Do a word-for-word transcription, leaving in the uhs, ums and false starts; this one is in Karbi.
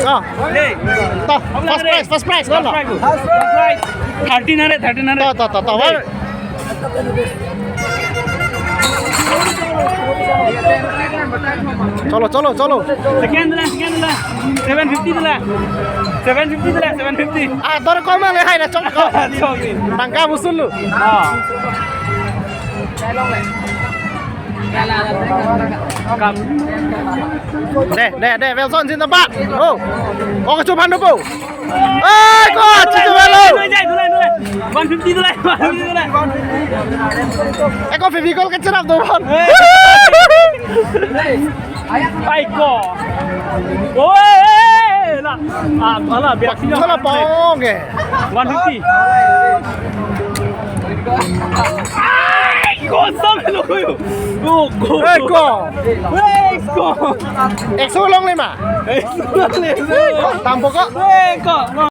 Oh. Hey. To, first prize, first prize, first prize. Thirteen hundred, thirteen hundred. To, to, to, to. Hey. Cholo, cholo, cholo. Second dula, second dula. Seven fifty dula. Seven fifty dula, seven fifty. Ah, dor kom le hai na cholo. Cholo. Tangka musul lo. Ah. Kam. De, de, de, Wilson zindabad. Oh. Oh, kecho phan dopo. Ai, ko, chicho velo. Dulai, dulai, dulai. One fifty dulai, one fifty dulai. Eko Fevicol kecherap do phan. Ai, ko. Oi, la. Ah, ala, biar sini. Salah pong eh. One fifty. Ai, ko, sam lo ko. Ko, ko. Eh, ko. Eh, ko. Ekso longle ma. Ekso longle. Tampoco. Eh, ko.